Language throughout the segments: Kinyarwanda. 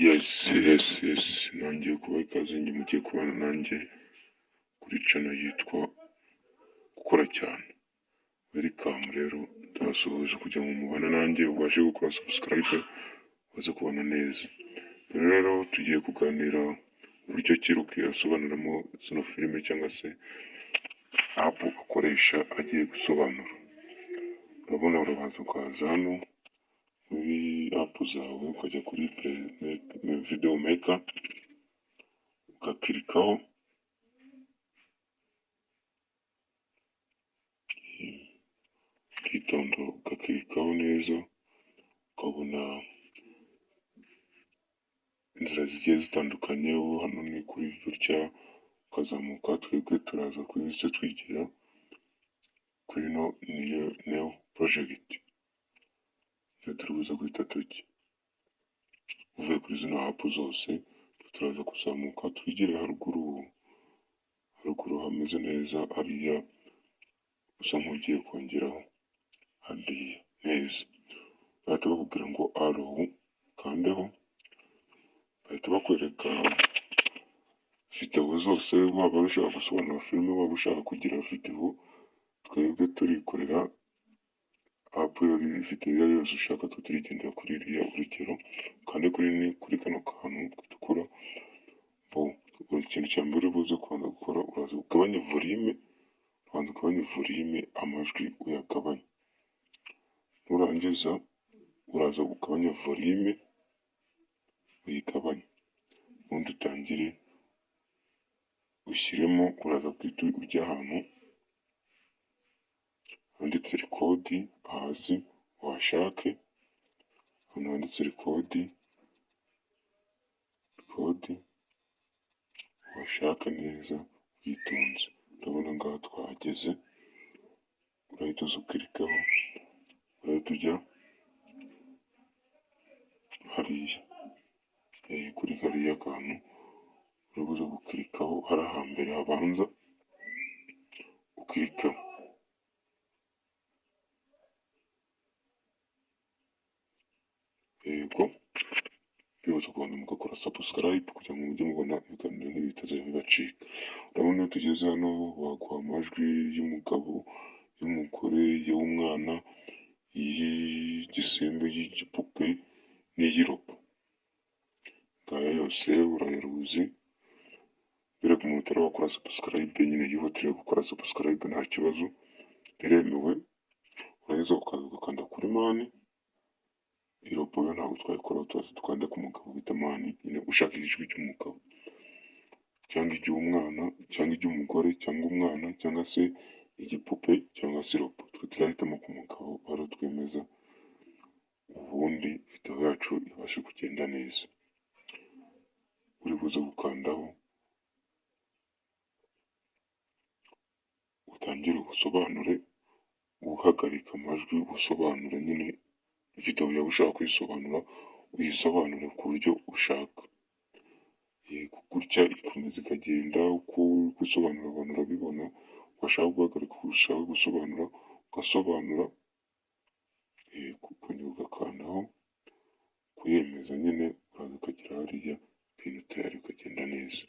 Yes, nongeye kubaha ikaze njye mugiye kubana nanjye kuri channel yitwa gukora cyane. Welcome rero, ndabasuhuje kugira ngo mubane nanjye ubashe gukora subscribe uze kubana neza. Rero tugiye kuganira uburyo ki Rocky asobanuramo zino filime cyangwa se app akoresha agiye gusobanura. Urabona urabanza ukaza hano muri app zawe ukajya kuri video maker ugakirikaho, ukitonda ugakirikaho neza ukabona inzira zigiye zitandukanye, hano ni kuri gutya ukazamuka, twebwe turaza kuhita twigira kuri ino new project, niyo turi buze guhita tujya. Uvuye kuri zino app zose turaza kuzamuka twigire haruguru, haruguru hameze neza hariya usa nk'ugiye kongeraho hariya neza, bahita bakubwira ngo allow ukandeho, bahita bakwereka videwo zose, waba ushaka gusobanura filime, waba ushaka kugira videwo, twebwe turikorera app videwo iyo ari yo yose ushaka, twe turigendera kuri iriya. Urugero ukande kuri kano kantu gatukura, ikintu cya mbere uri buze kubanza gukora, uraza ugabanye volume, urabanza ugabanye volume, amajwi uyagabanye, nurangiza uraza ugabanye volume uyigabanye, ubundi utangire ushyiremo, uraza guhita ujya ahantu handitse record hasi uhashake, ahantu handitse record, record uhashake neza witonze, urabona ngaha twahageze, urahita uza ukirikeho, urahita ujya hariya kuri kariya kantu uri buze gukirikaho, hariya hambere habanza ukirikeho. Yego, mbibutsa kubanza mugakora subscribe kugira ngo mujye mubona ibiganiro nk'ibi bitazajya bibacika. Urabona iyo tugeze hano baguha amajwi y'umugabo, y'umugore, y'umwana, y'igisimba, y'igipupe n'iy'irobo. Ngaya yose urayaruzi, mbere ku muntu utari wakora subscribe nyine yihutire gukora subscribe nta kibazo, biremewe, uraheza ukaza ugakanda kuri man, irobo yo ntabwo twayikoraho, turaza dukande ku mugabo bita man, nyine ushaka ijwi ry'umugabo cyangwa iry'umwana cyangwa iry'umugore cyangwa umwana cyangwa se igipupe cyangwa se irobo, twe turahitamo ku mugabo ariwo twemeza, ubundi videwo yacu ibashe kugenda neza. Uri buze gukandaho utangire usobanure, uhagarika amajwi usobanura nyine videwo yawe ushaka kuyisobanura, uyisobanure ku buryo ushaka. Yego gutya ikomeza ikagenda uko uri gusobanura abantu urabibona, washaka guhagarika ushaka gusobanura ugasobanura, yego ukongera ugakandaho kuyemeza nyine, uraza ukagera hariya ibintu tayari bikagenda neza.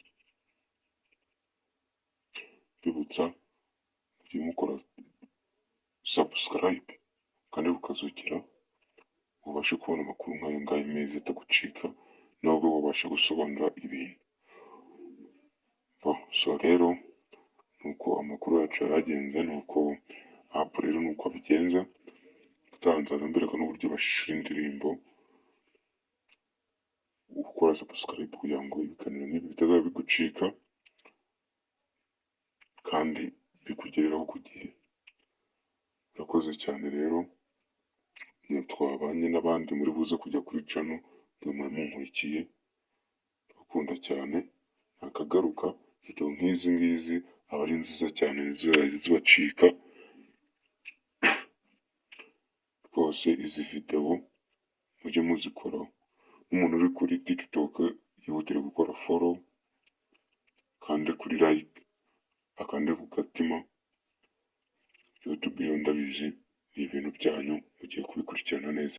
Mbibutsa mujye mukora subscribe kandi ukazogera ubashe kubona amakuru nk'aya ngaya meza atagucika, nawe wabasha gusobanura ibintu. So rero nuko amakuru yacu yaragenze, nuko app rero nuko abigenza, ubutaha nzaza mbereka n'uburyo bashishura indirimbo, ukora subscribe kugira ngo ibiganiro nk'ibi bitazajya bigucika kandi bikugereraho ku gihe. Urakoze cyane rero, twabanye n'abandi muri buze kujya kuri channel, mwe mwari munkurikiye, ndabakunda cyane, nakagaruka videwo nk'izi ngizi aba ari nziza cyane zibacika, rwose izi videwo mujye muzikoraho, n'umuntu uri kuri TikTok yihutire gukora follow, akande kuri like, akande ku gatima, YouTube yo ndabizi ni ibintu byanyu mugiye kubikurikirana neza.